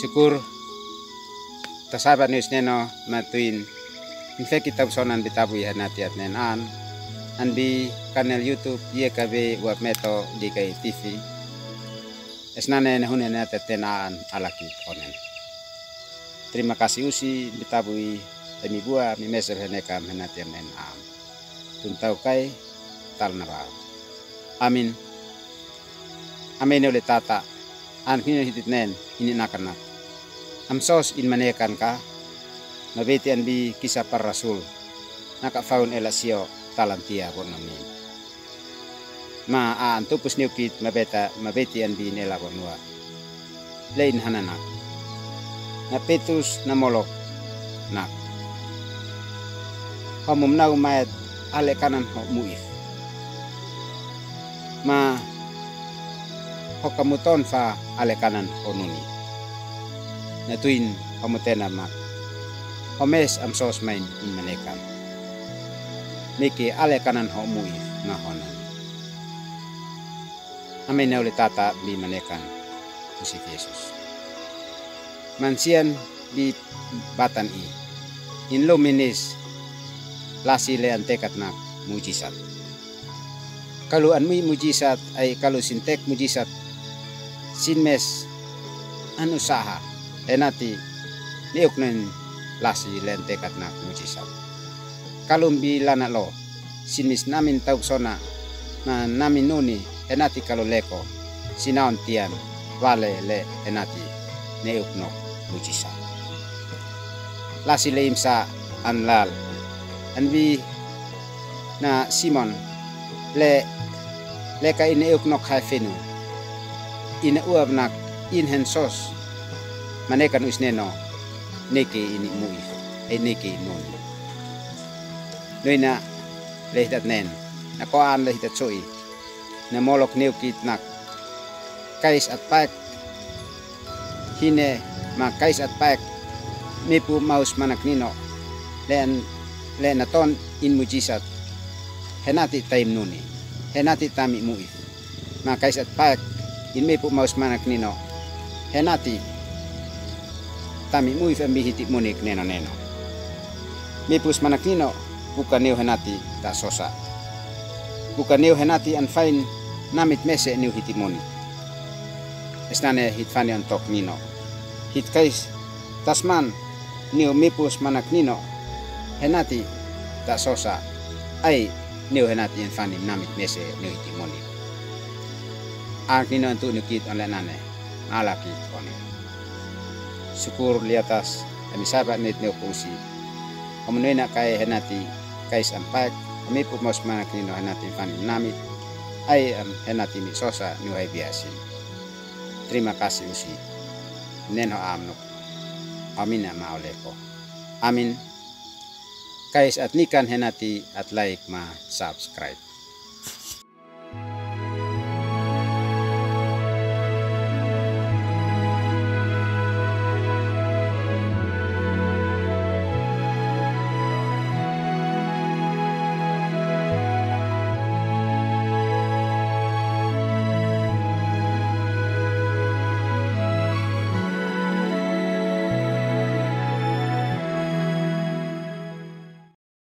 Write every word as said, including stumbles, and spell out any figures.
Sukur, ta Sabat News neno, matuin, in fekit tabusonan bitabui henati atnen an, an bi kanel YouTube, ye kabe wa meto di kai T V. Esnane ne hune ne atetena an alaki onen. Terima kasih usi bitabui, emi bua mi mesel heneka henati amen am. Tuntau kai tal na bau. Amin. Amin ne ule tata. An kini hitit nen ini nakanak. Am sos in manekan ka. Mabeti an bi kisa par rasul. Naka faun ela sio talantia bon namin. Ma a an tupus niukit mabeta mabeti an bi nela bonua. Lein hananak. Na Petrus na Molok nak. Ho mumnau maet ale kanan ho muif. Ma ho kamuton fa ale kanan ho nuni. Na tuin ho mutena mak. Ho mes am sos main in manekan. Miki ale kanan ho muif ma ho nuni. Amin ne ule tata bi manekan usit Yesus. Mansian bi batan i. In luminis lasi le antekat nak mujisat. Kalu an mui mujisat ai kalu sintek mujisat. Sin mes an usaha. Enati ne uknen lasi le antekat nak mujisat. Kalu mbi lana lo. Sinis namin tauk sona, na namin nuni, henati kalu leko, sinaon tian, vale le henati, ne uknok mujisa. Lasi le imsa an lal, an bi na Simon, le, leka ine uknok hai fenu, ine uab nak in hen sos, manekan uis neno, neke ini mui, e neke nuni. Nuina le hitat nen, na koan le hitat soi, na Molok niukit nak. Kais at paek, hine ma kais at paek, mipu maus manak nino, le an, le na ton in mujisat, henati taim nuni, henati tami muif. Ma kais at paek, in mipu maus manak nino. Henati. Tami muif an bi hiti munik neno neno. Mipus manak nino, buka niu henati ta sosa. Buka niu henati an fain, namit mese niu hiti munik. Esnane hit fani an tok nino. Hit kais, tasman, niu mipus manak nino, henati ta sosa, ai, niu henati en fani namit mese niu hiti moni. Anak nino en tu niu kit on le nane, ala kit on. Sukur liatas, emi saba nit niu kusi. Om nuina kai henati, kais am paek, om ipu mos manak nino henati fani namit, ai am henati mi sosa niu hai biasi. Terima kasih usi. Nen ho am nuk. Amin ama oleko. Amin. Kais at nikan henati at like ma subscribe.